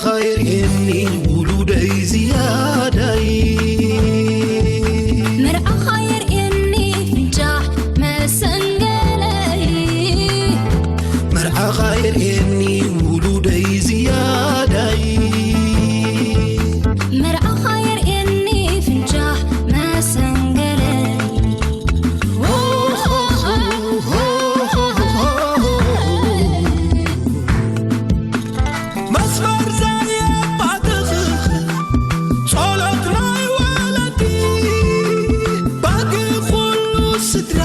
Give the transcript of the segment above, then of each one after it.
ኻይር እኒ ውሉደይ ዝያዳይ መርዓኻ የርእየኒ ፍንጫሕ መሰንገለይ መርዓኻ የርእየኒ ውሉደይ ዝያዳይ መርዓኻ የርእየኒ ፍንጫሕ መሰንገለይ መስመር ዘየባትኽ ጸሎት ናይ ወለዲ ባጊ ኩሉ ስድራ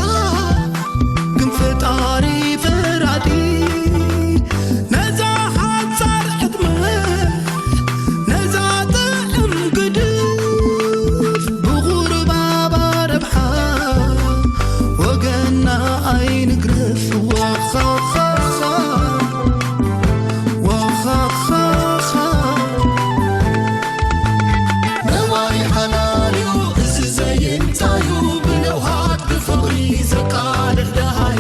ግን ፈጣሪ ፈራዲ ነዛ ሓጻር ዕድመ ነዛ ጥዕም ግድፍ ብቑርባባ ረብሓ ወገና ኣይንግረፍ ዋኻኻኻ ዋኻኻኻ ነዋይ ሓላልዩ እዚ ዘየንታዩ ብነውሃት ብፍቕሪ ዘቃልዕ ደሃዩ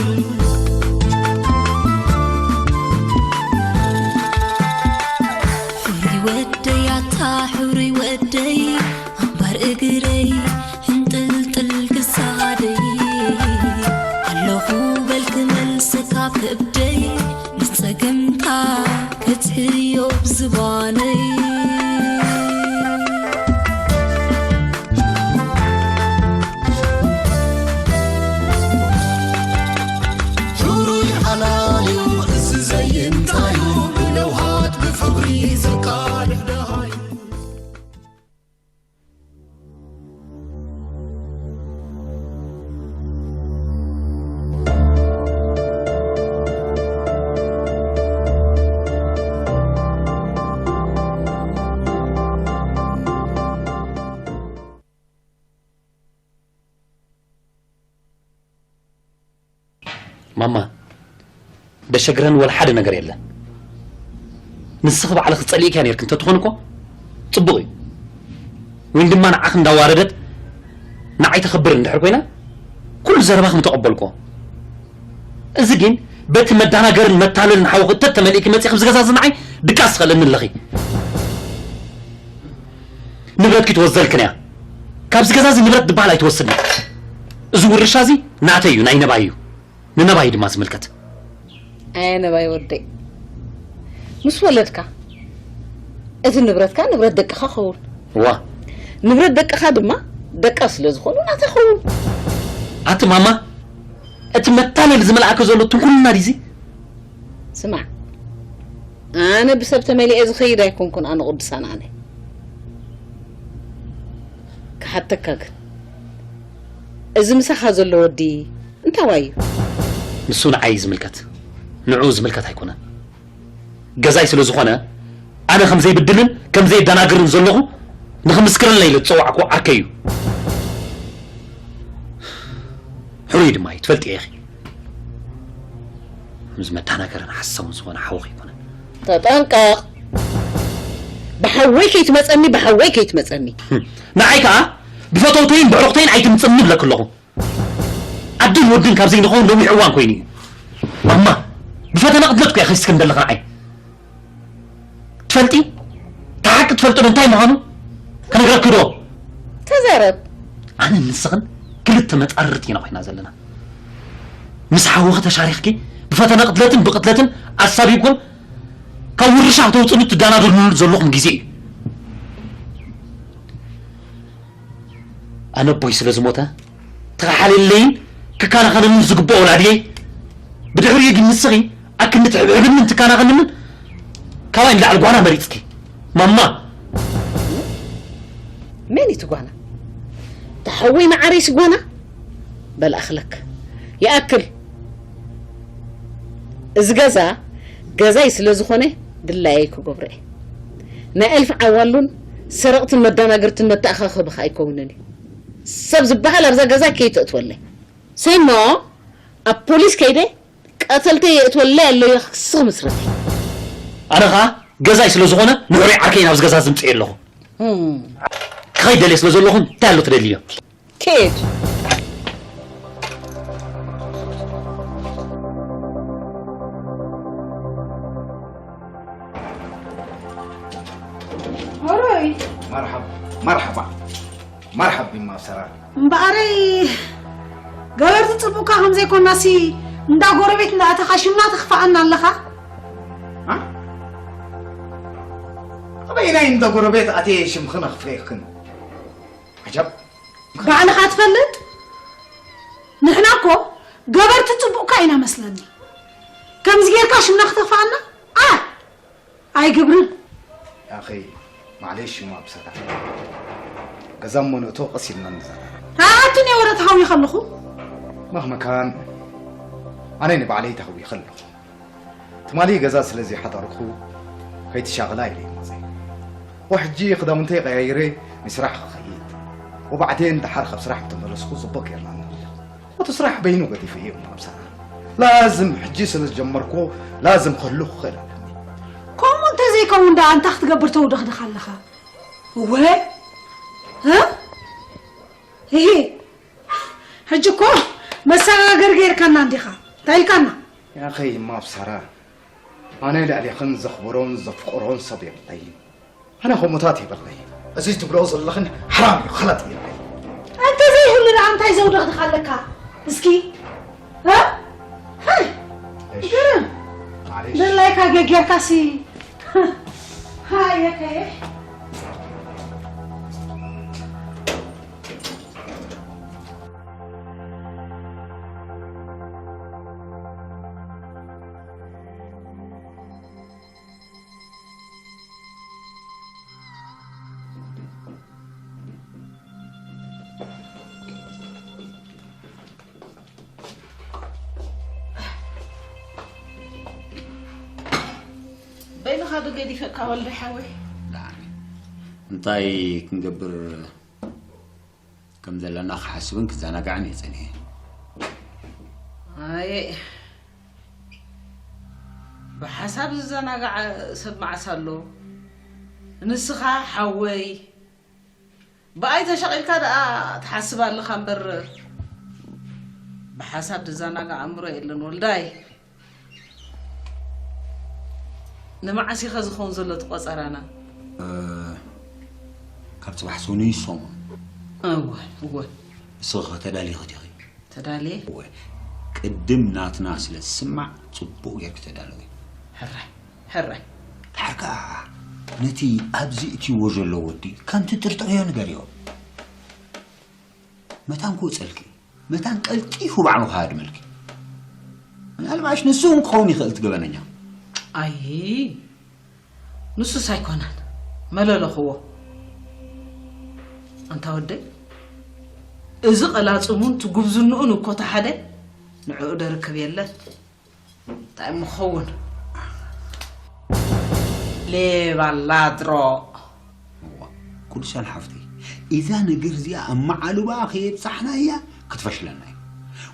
ሕሩይ ወደይ ኣታ ሕሩይ ወደይ ኣንባር እግረይ ሕንጥልጥል ክሳደይ ኣለኹ በልክ መልስ ካብ ከብደይ ንጸገምካ ክትሕዮ ብዝባነይ ሕሩይ ሓላልዩ እዚ ዘይንታዩ ብለውሃት ብፍቕሪ ዘቃልሕ ደሃዩ ማማ ደሸግረን ወላ ሓደ ነገር የለን። ንስኺ ባዕልኺ ጸሊእክያ ነርክ እንተትኾን እኮ ጽቡቕ እዩ። ወይን ድማ ንዓኺ እንዳዋረደት ንዓይ ተኸብር እንድሕር ኮይና ኩሉ ዘረባኺ ምተቐበልኮ። እዚ ግን በቲ መዳናገርን መታለልን ሓውኺ እተተመሊእኪ መጺኺ ኣብዚ ገዛ እዚ ንዓይ ድቃስ ትኸለኒ ኣለኺ። ንብረትኪ ትወስደልክን እያ። ካብዚ ገዛ እዚ ንብረት ዝበሃል ኣይትወስድን። እዚ ውርሻ እዚ ናተይ እዩ፣ ናይ ነባይ እዩ። ንነባይ ድማ ዝምልከት። ኣየ ነባይ ወደይ፣ ምስ ወለድካ እቲ ንብረትካ ንብረት ደቅኻ ኸውን። ዋ ንብረት ደቅኻ ድማ ደቃ ስለ ዝኾኑ ናታ ኸውን። ኣቲ ማማ፣ እቲ መታለል ዝመልኣከ ዘሎ ትንኩልና ዲዚ? ስማዕ፣ ኣነ ብሰብ ተመሊኤ ዝኸይድ ኣይኮንኩን። ኣነ ቅዱሳን ኣነ ክሓተካ ግን፣ እዚ ምሳኻ ዘሎ ወዲ እንታዋይ እዩ? ንሱ ንዓይ እዩ ዝምልከት፣ ንዕኡ ዝምልከት ኣይኮነን። ገዛይ ስለ ዝኾነ ኣነ ከም ዘይብድልን ከም ዘየደናግርን ዘለኹ ንኽምስክረለይ ኢለ ዝጸዋዕኩ ዓርከይ እዩ። ሕሩይ ድማ እዩ፣ ትፈልጥዮ ኢኺ። ከምዚ መደናገርን ሓሳውን ዝኾነ ሓውኺ ኣይኮነን። ተጠንቀቕ። ብሓወይ ከይትመጸኒ፣ ብሓወይ ከይትመጸኒ። ንዓይ ከኣ ብፈተውተይን ብዕሩኽተይን ኣይትምጽኒ እብለኪ ኣለኹ። ኣድን ወድን ካብ ዘይንኸውን ሎሚ ሕዋን ኮይኑ እዩ። ማማ፣ ብፈተና ቅትለት እኮ እያ ከሲስክን ዘለኻ ንዓይ። ትፈልጢ? እቲ ሓቂ ትፈልጦ ዶ እንታይ ምዃኑ? ክነግረኪ ዶ? ተዛረብ። ኣነን ንስኽን ክልተ መጻርርቲ ኢና ኮይና ዘለና። ምስ ሓውኺ ተሻሪኽኪ ብፈተና ቅትለትን ብቅትለትን ኣሳቢብኩም ካብ ውርሻ ክተውፅሉ ትዳናደሉ ዘለኹም ግዜ እዩ። ኣነ ኣቦይ ስለ ዝሞተ ተኸሓለለይን ክከናኸነንን ዝግብኦ ወላድየይ ብድሕሪኡ ግን ንስኺ ኣክንዲ ትሕብሕብንን ትከናኸንንን ካባይ ንላዕሊ ጓና መሪፅኪ ማማ። መን እዩ እቲ ጓና? ተሓወይ መዓረይሲ ጓና? በል ኣኽለክ ይኣክል። እዚ ገዛ ገዛይ ስለ ዝኾነ ድላየይ ክገብሮ እየ። ናይ ኣልፊ ዓዋሉን ሰረቕትን መዳናገርትን መተኣኻኸብኻ ኣይከውንን እዩ። ሰብ ዝበሃል ኣብዛ ገዛ ከይተእትወለይ። ሰይሞ ኣብ ፖሊስ ከይደ ቀተልተይ የእትወለይ ኣለዮ ክስኽ ምስረተይ። ኣነ ኸዓ ገዛይ ስለ ዝኾነ ንሕሩይ ዓርከይ ናብዚ ገዛ ዝምፅእ ኣለኹ። እም። ክኸይድ ደልየ ስለ ዘለኹ እንታይ ኣሎ ትደልዮ? ኪድ። ከም ዘይኮናሲ እንዳ ጎረቤት እንዳኣተኻ ሽምና ተኽፍኣና ኣለኻ። ኣበየናይ እንዳ ጎረቤት ኣትየ ሽምኽን ኣኽፍኤክን? ዓጀብ። ባዕልኻ ትፈልጥ? ንሕና እኮ ገበርቲ ጽቡቕካ ኢና መስለኒ። ከምዚ ጌርካ ሽምና ክተኽፍኣና? ኣ! ኣይግብርን። ያኸይ፣ ማዕሌሽ እሞ ኣብሳራ። ገዛ እሞ ንእቶ ቀስ ኢልና ንዛረብ። ኣቱን እየ ወረ ተሃዊ ከለኹ። መኽመካን፣ ኣነ ንባዕለይ ተሃዊ ከለኹ። ትማሊ ገዛ ስለ ዘይሓደርኩ፣ ከይትሻቕላ ኢለ እየ መፅእ። ወሕጂ ክዳውንተይ ቀያይረ ንስራሕ ክኸይድ። ወባዕቴን ደሓር ካብ ስራሕ ምተመለስኩ፣ ጽቡቕ ጌርና ንብል። እቲ ስራሕ በይኑ ገዲፈዮ እሞ ኣብሳራ። ላዝም ሕጂ ስለ ዝጀመርኩ፣ ላዝም ከሉ ክኽእል ኣለኒ። ከምኡ እንተዘይከውን ደኣ ኣንታ ክትገብር ተውደኽድኽ ኣለኻ? እወ። እ? እሂ። ሕጂ እኮ መሰጋገሪ ጌርካና እንዲኻ። እንታይ ኢልካና? ያኸይ እሞ ኣብሳራ። ኣነ ልዕሌኽን ዘኽብሮን ዘፍቅሮን ሰብ የብለይን። ኣነ ከምኡታት የብለይን። እዚ ትብልኦ ዘለኽን ሓራም እዩ፣ ኸለጥ እዩ። እንተ ዘይህሉ ደኣ እንታይ ዘውደኽድኽ ኣለካ? እስኪ፣ እ? ሃይ! እሽ። ግርም! ማዕሌሽ። ደላይካ ገጌርካሲ። ሃየ ከየ። በይንኻ ዶ ገዲፈካ ወልደ ሓወይ? ደሓን። እንታይ ክንገብር ከም ዘለና ክሓስብን ክዘናጋዕን እየ ጸኒሐ። ኣየ፣ ብሓሳብ ዝዘናጋዕ ሰብ መዓስ ኣሎ? ንስኻ ሓወይ፣ ብኣይ ተሸቒልካ ደኣ ትሓስብ ኣለኻ እምበር፣ ብሓሳብ ዝዘናጋዕ ኣእምሮ የለን ወልዳይ። ንመዓስ ኢኸ ዝኸውን ዘሎ እቲ ቆጸራና? እ፣ ካብ ጽባሕ ሰኑይ ሰሙን። እወ፣ እወ። ንስኺ ኸ ተዳሊኺ ዲኺ? ተዳልየ። እወ፣ ቅድም ናትና ስለ ዝስማዕ ጽቡቕ ጌርኪ ተዳለዊ። ሕራይ፣ ሕራይ። ድሓር ከኣ ነቲ ኣብዚ እትይዎ ዘሎ ወዲ ከም ትጥርጥርዮ ንገርዮ። መታን ክወጸልኪ፣ መታን ቀልጢፉ ባዕሉ ክሃድመልኪ። ምናልባሽ ንሱ እውን ክኸውን ይኽእል እቲ ገበነኛ። ኣይ፣ ንሱስ ኣይኮነን፣ መለለኽዎ። ኣንታ ወደይ፣ እዚ ቀላጽሙን ትጉብዝንኡን እኮ ተሓደ፣ ንዕኡ ደርክብ የለን። እንታይ እሞ ክኸውን? ሌባ ላድሮ። እዋ፣ ቅዱሳን ሓፍተይ፣ እዛ ነገር እዚኣ ኣብ መዓልባ ከየብጻሕናያ ክትፈሽለና እዩ።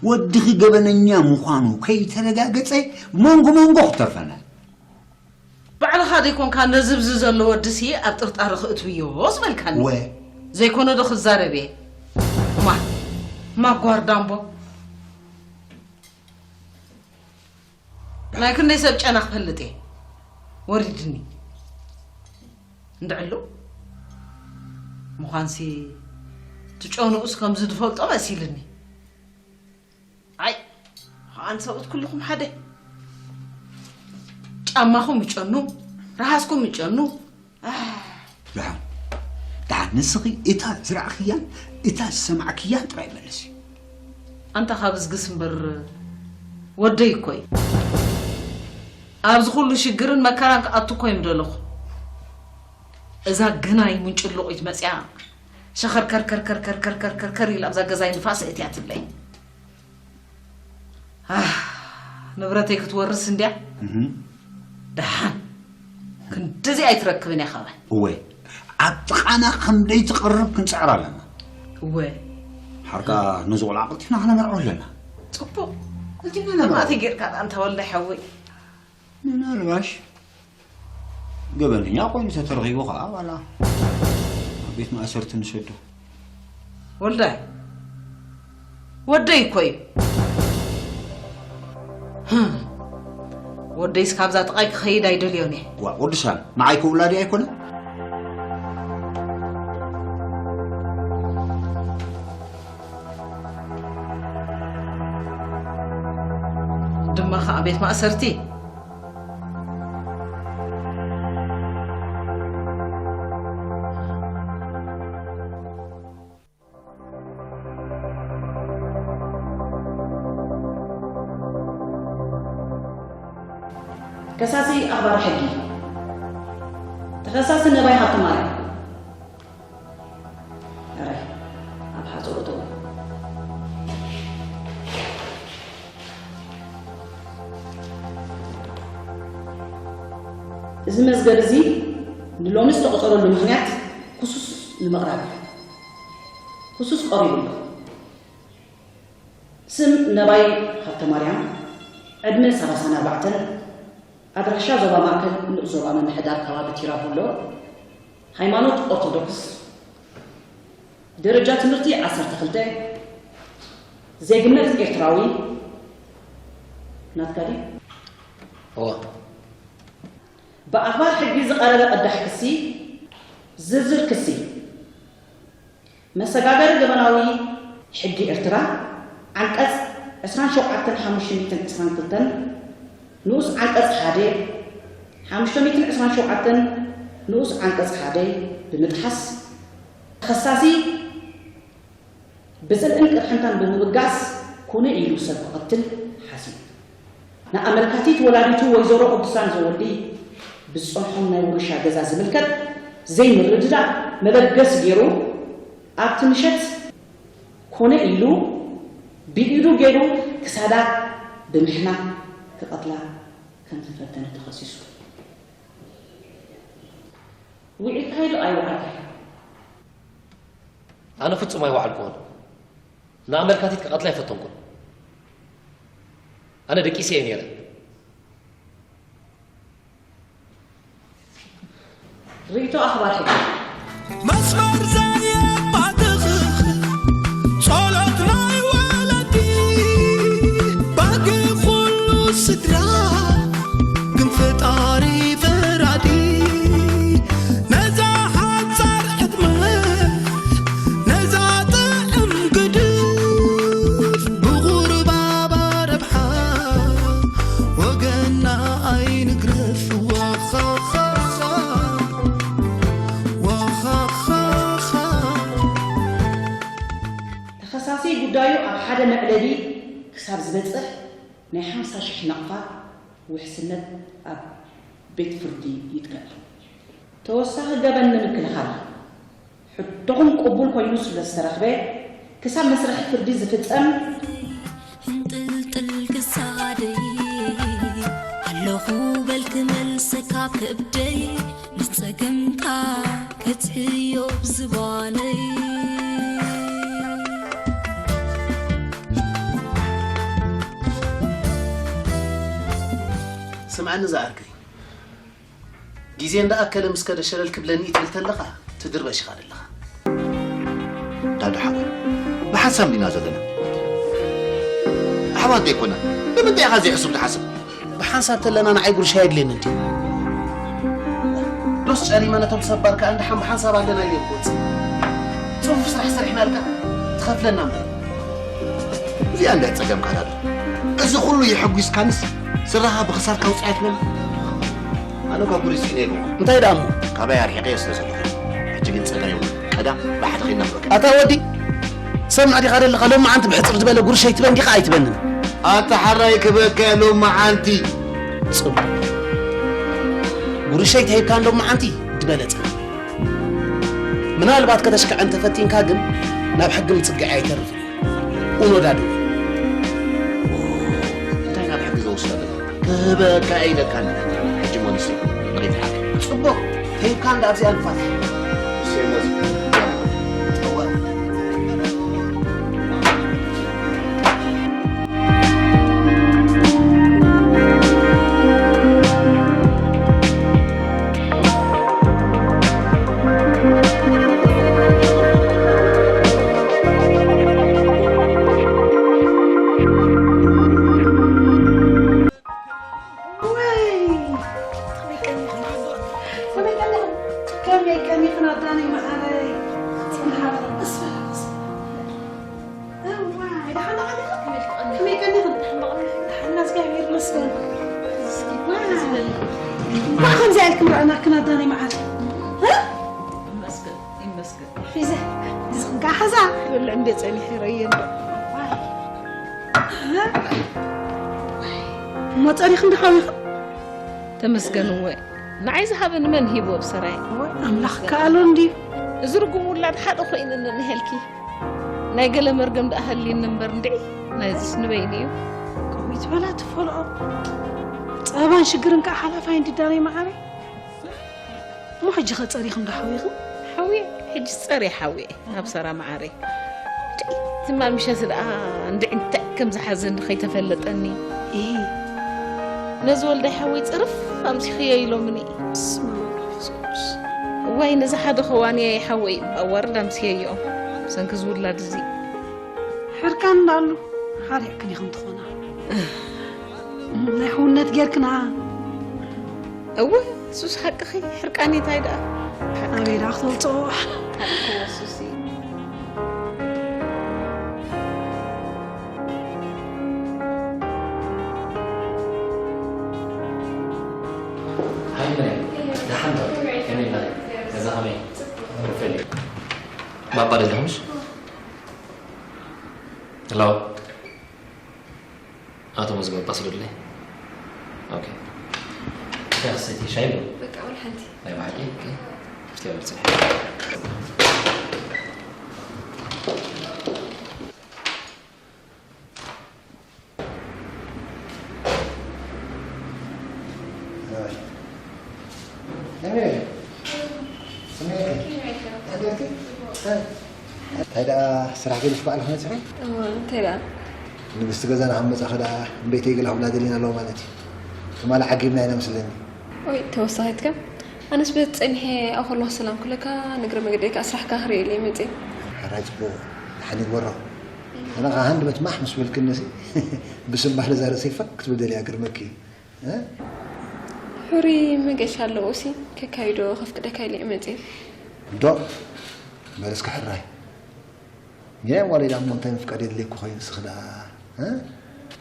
ወድኺ ገበነኛ ምዃኑ ከይተረጋገጸ መንጎ መንጎ ክትተርፈና። ባዕልኻ ዘይኮንካ ነዚ ብዚ ዘሎ ወድሲ ኣብ ጥርጣረ ክእትውዮ ዝበልካኒ? ወ- ዘይኮነ ዶ ክዛረብ እየ? እማ፣ እማ ጓርዳምቦ። ናይ ክንደይ ሰብ ጨና ክፈልጥ እየ? ወሪድኒ። እንድዕሉ ምዃንሲ፣ እቲ ጨንኡስ ከምዚ ዝፈልጦ መሲልኒ። ኣይ፣ ከኣን ሰብኡት ኩልኹም ሓደ። ጫማኹም ይጨኑ፣ ረሃስኩም ይጨኑ። ኣህ። ደሓን፣ ደሓን፣ ንስኺ እታ ዝረኣኽያን እታ ዝሰማዕክያን ጥራይ መልሲ። ኣንታ ካብ ዝግስ እምበር ወደይ እኮ እዩ። ኣብዚ ኩሉ ሽግርን መከራን ክኣቱ እኮ እዮም ደለኹ። እዛ ግናይ ምንጭሉቒት መጽያ ሸኸርከርከርከርከርከርከርከር ኢላ ኣብዛ ገዛይ ንፋስ እትያትለይ። ኣህ፣ ንብረተይ ክትወርስ እንድያ። እህ። ደሓን ክንድዚ ኣይትረክብን እያ ኸባን። እወ፣ ኣብ ጥቓና ከም ደይትቐርብ ክንጽዕር ኣለና። እወ። ሓርካ ነዚ ቆልዓ ቀልጢፍና ክነመርዖ ኣለና። ጽቡቕ። ቀልጢፍና ነመርዖ። ማእቲ ጌርካ ደኣ እንተ ወልደ ሓወይ። ምናልባሽ ገበነኛ ኮይኑ ተተረኺቡ ኸዓ ዋላ ኣብ ቤት ማእሰርቲ ንሰዶ። ወልዳይ፣ ወደይ እኮ እዩ። ህም፣ ወደይስ ካብዛ ጥቓይ ክኸይድ ኣይደልዮን እየ። ዋ፣ ወዲ ሳም፣ ንዓይ ከ ውላዲ ኣይኮነ? ድማ ኸዓ ቤት ማእሰርቲ። ከሳሲ ኣኽባር ሕጊ። ተኸሳሲ ነባይ ሃብተማርያም። ሕራይ፣ ኣብ ሓጹር እተዉ። እዚ መዝገብ እዚ ንሎሚ ዝተቖጸረሉ ምኽንያት ክሱስ ንምቕራብ እዩ። ክሱስ ቀሪቡ ኣሎ። ስም ነባይ ሃብተማርያም፣ ዕድመ ሰላሳን ኣርባዕተን፣ ኣድራሻ ዞባ ማእከል ንኡስ ዞባ ምምሕዳር ከባቢ ቲራቡሎ፣ ሃይማኖት ኦርቶዶክስ፣ ደረጃ ትምህርቲ ዓሰርተ ክልተ፣ ዜግነት ኤርትራዊ። ናትካ ድዩ? እወ። ብኣኽባር ሕጊ ዝቐረበ ቅዳሕ ክሲ፣ ዝርዝር ክሲ፣ መሰጋገሪ ገበናዊ ሕጊ ኤርትራ ዓንቀጽ ዕስራን ሸውዓተን ሓሙሽተ ሚእትን ዕስራን ክልተን ንኡስ ዓንቀጽ ሓደ፣ ሓሙሽተ ሚእትን ዕስራን ሸውዓተን ንኡስ ዓንቀጽ ሓደ ብምጥሓስ ተኸሳሲ ብጽልእን ቅርሕንታን ብምብጋስ ኮነ ኢሉ ሰብ ክቐትል ሓሲቡ። ንኣመልካቲት ወላዲቱ ወይዘሮ ቅዱሳን ዘወልዲ ብዝጸንሖም ናይ ውርሻ ገዛ ዝምልከት ዘይምርድዳእ መበገሲ ገይሩ ኣብቲ ምሸት ኮነ ኢሉ ብኢዱ ገይሩ ክሳዳ ብምሕናቕ ክቐትላ ከም ዝፈተነ ተኸሲሱ። ውዒልካዮ ዶ ኣይወዓልካዮ? ኣነ ፍጹም ኣይወዓልኩዎን። ንኣመልካቲት ክቐትላ ኣይፈተንኩን። ኣነ ደቂሰ እየ ነይረ። ርእይቶ ኣኽባር ሕጊ። መስመር ዘየባትኽ ጸሎት ናይ ወለዲ፣ ባጊ ኩሉ ስድራ፣ ግን ፈጣሪ ፈራዲ። ነዛ ሓጻር ዕድመ፣ ነዛ ጥዕም ግድፍ፣ ብቑርባባ ረብሓ፣ ወገና ኣይንግረፍ። ዋኻኻኻ፣ ዋኻኻኻ። ተኸሳሲ ጉዳዩ ኣብ ሓደ መዕለቢ ክሳብ ዝበጽሕ ናይ ሓምሳ ሽሕ ናቕፋ ውሕስነት ኣብ ቤት ፍርዲ ይትከል። ተወሳኺ ገበን ንምክልኻል ሕቶኹም ቅቡል ኮይኑ ስለ ዝተረኽበ፣ ክሳብ መስርሕ ፍርዲ ዝፍጸም፣ ሕንጥልጥል ክሳደይ ኣለኹ በልክ መልሰ ካብ ከብደይ፣ ንጸገምካ ከትሕዮ ዝባነይ። ስምዓኒ ዝዓርከይ፣ ግዜ እንዳኣከለ ምስ ከደ ሸለል ክብለኒ እዩ ትብል ተለኻ ትድርበሽ ኢኻ ዘለኻ። ዳዱ ሓወይ፣ ብሓንሳብ ዲና ዘለና? ኣሕዋት ዶ ኣይኮና? ንምንታይ ኢኻ ዘይሕሱብ ትሓስብ? ብሓንሳብ ተለና ንዓይ ጉርሻ የድልየኒ እንድዩ። ዶስ ጨሊመ ነቶም ሰብ ባርካ እንድሓን ብሓንሳብ ኣለና ኢለ ክወጽእ? ጽፉፍ ስራሕ ሰሪሕናልካ ትኸፍለና እምበር። እዚኣ እንድያ ጸገምካ ዳዱ። እዚ ኩሉ የሐጒስካንስ ስራኻ ብኽሳርካ ውጻእ ትብል? ኣነ እኳ ጉሪስ ነይሩ። እንታይ ደኣ እሞ? ካባይ ኣርሒቐዮ ስለ ዘለኹ። ሕጂ ግን ጸጋ የብሉን። ቀዳም ብሓደ ኸይድና ንረክብ። ኣታ ወዲ፣ ሰማዕ ዲኻ ዘለኻ? ሎማዓንቲ ብሕጽር ዝበለ ጉርሻይ ትበን ዲኻ ኣይትበንን? ኣታ ሓራይ ክበካ ሎማዓንቲ። ጽቡቕ። ጉርሻይ ተሂብካ ሎማዓንቲ ዝበለጸ። ምናልባት ከተሽክዐ እንተፈቲንካ ግን ናብ ሕጊ ምጽግዒ ኣይተርፍን እዩ። ኡኖ ዳዱ። እንታይ ናብ ሕጊ ዘውስዶ ኣለና? ክህበካ ኢለካ ኣለና። ሕጂ እሞ ንሱ መሬት ሓቂ። ጽቡቕ፣ ተሂብካ እንዳ ኣብዚኣ ንፋት። እሰይ፣ ሞዚ። ጸዋ። እንኳዕ ከምዚ ኢልክን ረኣናክን ኣዳነይ መዓር። እ? ይመስገን፣ ይመስገን። ሒዘ፣ እዚ ክንካ ሓዛ። ክበልዕ እንደ ጸኒሐ ረየ እንዶ። እሞ ጸኒኹ እንዶ ሓዊኹ? ተመስገን እወ። ንዓይ ዝሃበኒ መን ሂቡ ኣብ ሰራይ? እወ፣ ኣምላኽ ከኣሎ እንድዩ። እዚ ርጉም ውላድ ሓደ ኮይኑ እንሄልኪ። ናይ ገለ መርገም ደኣ ሃልዩኒ እምበር እንድዒ፣ ናይዚስ ንበይኑ እዩ። ከምኡ ትበላ ትፈልኦ። ጸባን ሽግርን ከኣ ሓላፋይ እንዲ ዳነይ መዓረይ። እሞ ሕጂ ከ ጸሪኹም ዶ ሓዊኹም? ሓውየ፣ ሕጂ ጸርየ ሓውየ፣ ኣብ ሰራ መዓረይ። እንድዒ፣ ትማል ምሸት ደኣ እንድዒ እንታይ ከም ዝሓዘኒ ከይተፈለጠኒ። እሂ። ነዚ ወልዳይ ሓወይ ጽርፍ ኣምሲኽዮ ኢሎምኒ። በስመ ኣብ መንፈስ ቅዱስ። እዋይ፣ ነዚ ሓደ ከዋንያ ይሓወይ ኣዋርድ ኣምስየዮ። ብሰንኪ ዝውላድ እዚ። ሕርቃን እንዳሉ ሓሪቕክን ኢኽን ትኾና። ናይ ሕውነት ጌርክና። እወ፣ ሱስ ሓቅኺ፣ ሕርቃን እንታይ ደኣ? ኣበይ ደኣ ክተውፅኦ? ሓቅኺ ወሱሲ። ሃይ መሬ፣ ደሓን ዶ? ከመይ ኣለኺ? ገዛ ከመይ? ክፈሊ። ባባ ደለኹምሽ? ሄሎ። ኣቶ መዝገብ ባስሉለይ። ኦኬ። እንታይ ክሰቲ ሻይ ዶ? በቃ ወላ ሓንቲ። ናይ ብሓቂ? ኦኬ። እስቲ ኣብ ጽንሒ። እንታይ ደኣ ስራሕ ገዲፍኪ ባዕልኺ መጺኺ? እወ፣ እንታይ ደኣ? ንግስቲ ገዛና ከም መጻኺ ደኣ እምበይተይ ገለ ክብላ ደሊና ኣለዋ ማለት እዩ። ትማሊ ዓጊብና ኢና መስለኒ። ኦይ፣ ተወሳኺትካ? ኣነስ በቲ ጸኒሐ ኣብኡ ከለኹ ሰላም ክብለካ፣ ንእግረ መገደይ ከኣ ስራሕካ ክርእየለይ መጺአ። ሕራይ ጽቡቕ፣ ደሓን ይግበሮ። ኣነ ኸኣ ሃንደበት ማሕ ምስ በልክኒ ሲ፣ ብስም ባህሊ ዛረሰይ ፈክ ክትብል ደልያ፣ ግርመኪ። እ? ሕሩይ መገሻ ኣለዎ ሲ፣ ከካይዶ ከፍቅደካ ኢለ እየ መጺአ። ዶ? በል እስከ ሕራይ። ሜርያም ጓለይ ደኣ እሞ እንታይ ምፍቃድ የድልየኪ ኮይኑ ንስኺ ደኣ፣ እ?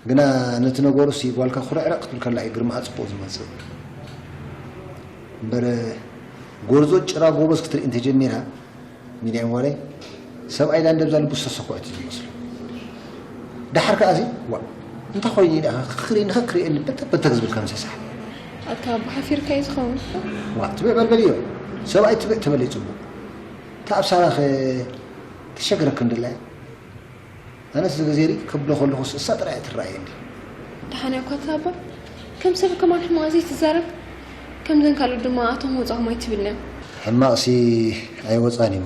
ግና ነቲ ነገሩሲ ጓልካ ኩርዕርዕ ክትብል ከላ እዩ ግርማኣ ጽቡቕ ዝመጽእ። እምበር ጎርዞ ጭራ ጎበዝ ክትርኢ እንተጀሚራ፣ ሜርያም ጓለይ፣ ሰብኣይ ደኣ እንደብዛ ልቡ ዝተሰኩዐት እዩ ዝመስሎ። ደሓር ከኣ እዚ፣ ዋእ፣ እንታይ ኮይኑ እዩ ደኣ ክክሪ-፣ ንኽክሪኤኒ በተግ በተግ ዝብል ከም ሰሳሕ? ኣታ ኣቦ ሓፊርካ እዩ ዝኸውን። ዋእ፣ ትብዕ በልበል እዮ። ሰብኣይ ትብዕ ተበለይ ጽቡቕ። እታ ኣብ ሳራኸ ተሸግረክን ድላያ? ኣነስ እዚ ግዜ ርኢ ክብሎ ከለኹስ እሳ ጥራይ እያ ትረኣየኒ። ደሓን እያ እኳ እታ ኣባ። ከም ሰብ ከማን ሕማቕ ዘይትዛረብ። ከምዘን ካልኦት ድማ ኣቶም ወጻኹም ኣይትብልንያ። ሕማቕሲ ኣይወጻን እዩ።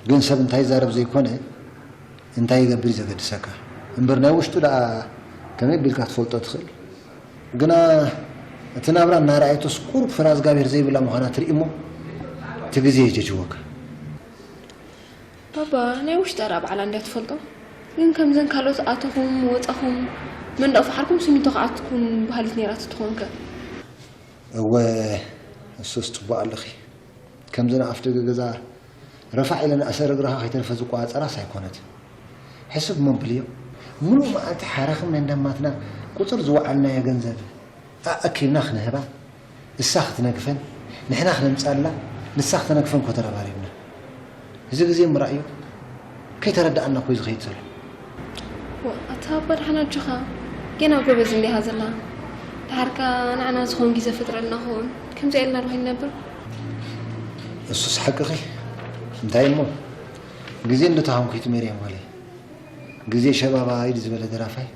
ግን ሰብ እንታይ ይዛረብ ዘይኮነ እንታይ ይገብር እዩ ዘገድሰካ። እምበር ናይ ውሽጡ ደኣ ከመይ ቢልካ ክትፈልጦ ትኽእል። ግና እቲ ናብራ እናረኣየቶስ ቁሩብ ፍራ እግዚኣብሔር ዘይብላ ምዃና ትርኢ እሞ እቲ ግዜ ይጀጅወካ። ባባ፣ ናይ ውሽጣ ደኣ ባዕላ እንድያ ትፈልጦ። ግን ከምዘን ካልኦት ኣተኹም ወጻኹም መንደቕ ፈሓርኩም ስሚንቶ ክኣትኩን በሃሊት ነይራ ትኾንከ? እወ፣ እሱስ ጽቡቕ ኣለኺ። ከምዘን ኣፍ ደገ ገዛ ረፋዕ ኢለን ኣሰረግራኻ ከይተረፈ ዝቋጻጸራስ ኣይኮነትን። ሕስብ እሞ ብልዮ፣ ምሉእ መዓልቲ ሓራኽም ናይ እንዳማትና ቁጽር ዝወዓልናዮ ገንዘብ ኣእኪብና ክንህባ፣ እሳ ክትነግፈን፣ ንሕና ክነምጻላ፣ ንሳ ክተነግፈን እኮ ተረባሪብና። እዚ ግዜ ምራእዮ፣ ከይተረድኣና እኮ እዩ ዝኸይድ ዘሎ። ዋ፣ ኣታ ኣባ ደሓን ኣጆኻ፣ ጌና ጎበዝ እንዲኻ ዘላ። ደሓርካ ንዓና ዝኾን ግዜ ፈጥረልና ክኸውን፣ ከምዚኣ ኢልና ዶ ከይንነብር? እሱስ ሓቅኺ። እንታይ እሞ፣ ግዜ እንዶ ተሃንኩ ይትሜር እየ ጓለይ። ግዜ ሸባባ ኢሉ ዝበለ ደራፋይ።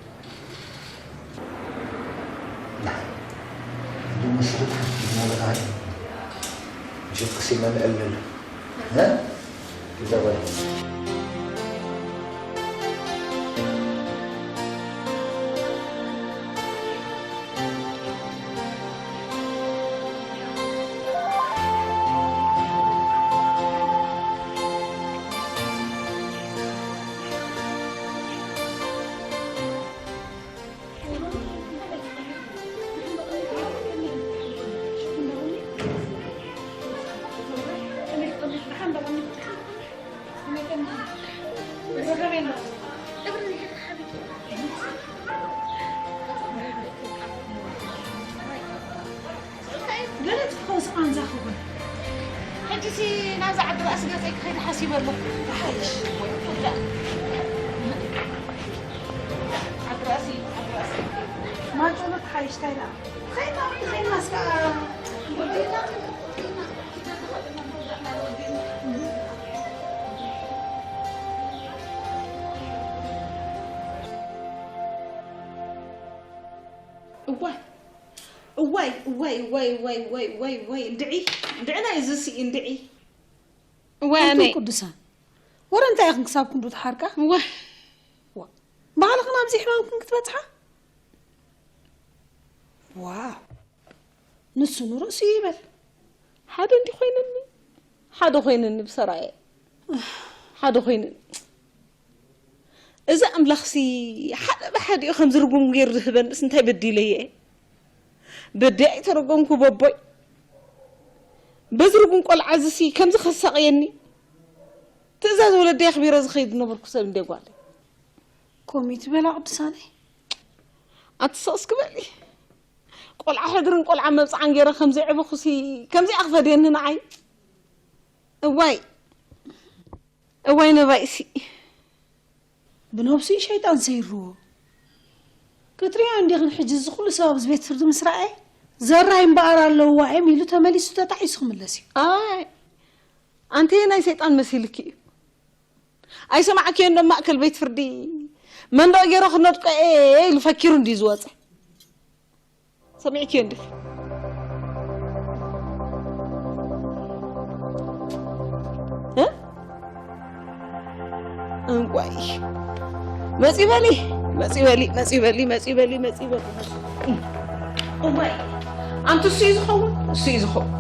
ናብዛ ዓዲ ራእሲ ገጸይ ክኸይድ ሓሲበ ኣለኹ። ተሓይሽ። ዓዲ ራእሲ፣ ዓዲ ራእሲ። ማጆሎ ተሓይሽ፣ እንታይ ደኣ? ኸይድና፣ ኸይድና እስከ፣ ወዲእና፣ ወዲእና፣ ወዲእና። እዋይ፣ እዋይ፣ እዋይ፣ እዋይ፣ እዋይ፣ እዋይ፣ እዋይ፣ እዋይ፣ እንድዒ፣ እንድዒ ናይዚ ስኢ፣ እንድዒ። እዋይ፣ ኣንቱም ኣነይ። ቅዱሳን፣ ወረ እንታይ ኢኽን ክሳብ ክንዱ ትሓርቃ? እዋይ። ዋ፣ ባዕልኽን ኣብዚ ሕማምክን ክትበጽሓ? ዋው፣ ንሱ ንርእሱ ይበል። ሓደ እንዲ ኮይንኒ፣ ሓደ ኮይንኒ ብሰራየ። ሓደ ኮይንኒ። እዚ ኣምላኽሲ ሓደ ብሓዲኡ ከም ዝርጉም ገይሩ ዝህበንስ እንታይ በዲለየ? በዲ ኣይተረጎምኩ በቦይ። በዚ ርጉም ቆልዓ እዚሲ ከምዚ ከሳቕየኒ? ትእዛዝ ወለደይ ኣኽቢረ ዝኸይድ ዝነበርኩ ሰብ እንደ ጓለይ። ከምኡ ትበላ ቅዱሳነይ። ኣቲ ስቕ እስኪ በሊ። ቆልዓ ሕድርን ቆልዓ መብጽዓን ገይረ ከም ዘዕበኹሲ ከምዚኣ ክፈድየኒ ንዓይ? እዋይ፣ እዋይ ነባይሲ። ብነብሱ እዩ ሸይጣን ሰይርዎ። ክትሪኦ እንዲኽን ሕጂ እዚ ኩሉ ሰብ ኣብዚ ቤት ፍርዲ ምስ ረኣየ፣ ዘራይ እምበኣር ኣለውዋ እዮም ኢሉ ተመሊሱ ተጣዒሱ ክምለስ እዩ። ኣይ፣ ኣንተ ናይ ሰይጣን መሲልኪ እዩ። ኣይሰማዕክዮን ዶ ማእከል ቤት ፍርዲ መንደቕ ገይረ ክነድቆ እየ ኢሉ ፈኪሩ እንድዩ ዝወጸ። ሰሚዕክዮ እንዲኺ? እ? እንቋይ። መጺ በሊ፣ መጺ በሊ፣ መጺ በሊ፣ መጺ በሊ፣ መጺ በሊ። እዋይ። ኣንቲ እሱ እዩ ዝኸውን፣ እሱ እዩ ዝኸውን።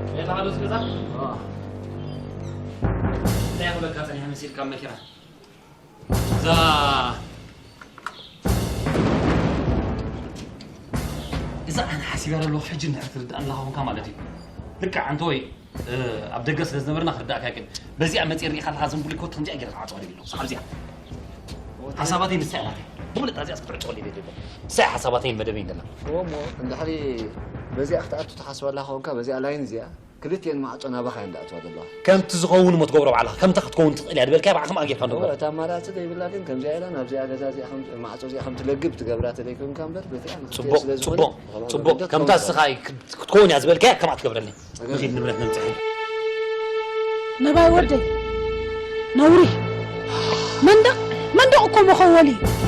ቤት ኣዶ ዝገዛ? እንታይ ክብለካ ጸኒሐ መሲልካ ኣብ መኪና? እዛ፣ እዛ ኣነ ሓሲበ ኣለኹ፣ ሕጂ እንድሕር ትርድኣኒ ኣለኻ ኮንካ ማለት እዩ። ልክዕ ኣንተ ወይ፣ እ፣ ኣብ ደገ ስለ ዝነበርና ክርዳእካ ይክእል። በዚኣ መጺእ ርኢኻ ኣለኻ፣ ዝም ብሎ ኮት ከምዚኣ ገይራ ትዓጽዋ ደልዩ ኣለኹ። ሰዓብ እዚኣ። ሓሳባተይ ንሳ እያ ናተይ። ብፍሉጥ እዚኣ ክትዕጾ ደልየ ደለ። ንሳ እያ ሓሳባተይን መደበይን ደላ። እሞ እንድሕሪ በዚኣ ክትኣቱ ትሓስበላ ኮንካ፣ በዚኣ ላይን እዚኣ ክልቲኤን ማዕጾ ናባኻ እየን ዝኣትዋ ዘለዋ። ከምቲ ዝኸውን እሞ ትገብሮ ባዕልኻ፣ ከምታ ክትከውን ትኽእል እያ ዝበልካያ ባዕልኻ ጌርካ እዎ፣ ንገር። እታ ኣማራጺ ዘይብላ ግን ከምዚኣ ኢላ ናብዚኣ ገዛ እዚኣ ከም፣ ማዕጾ እዚኣ ከም ትለግብ ትገብራ ተለይኮንካ እምበር፣ በቲኣ ንክልቲኤን ጽቡቕ፣ ስለ ዝኾነ፣ ጽቡቕ፣ ጽቡቕ። ከምታ ንስኻ ክትከውን እያ ዝበልካያ ከምኣ ትገብረለይ። ጸገም ንኺድ ንብረት ነምጽእ። ነባይ ወደይ፣ ነውሪ። መንደቕ፣ መንደቕ እኮ መኸወሊ እዩ።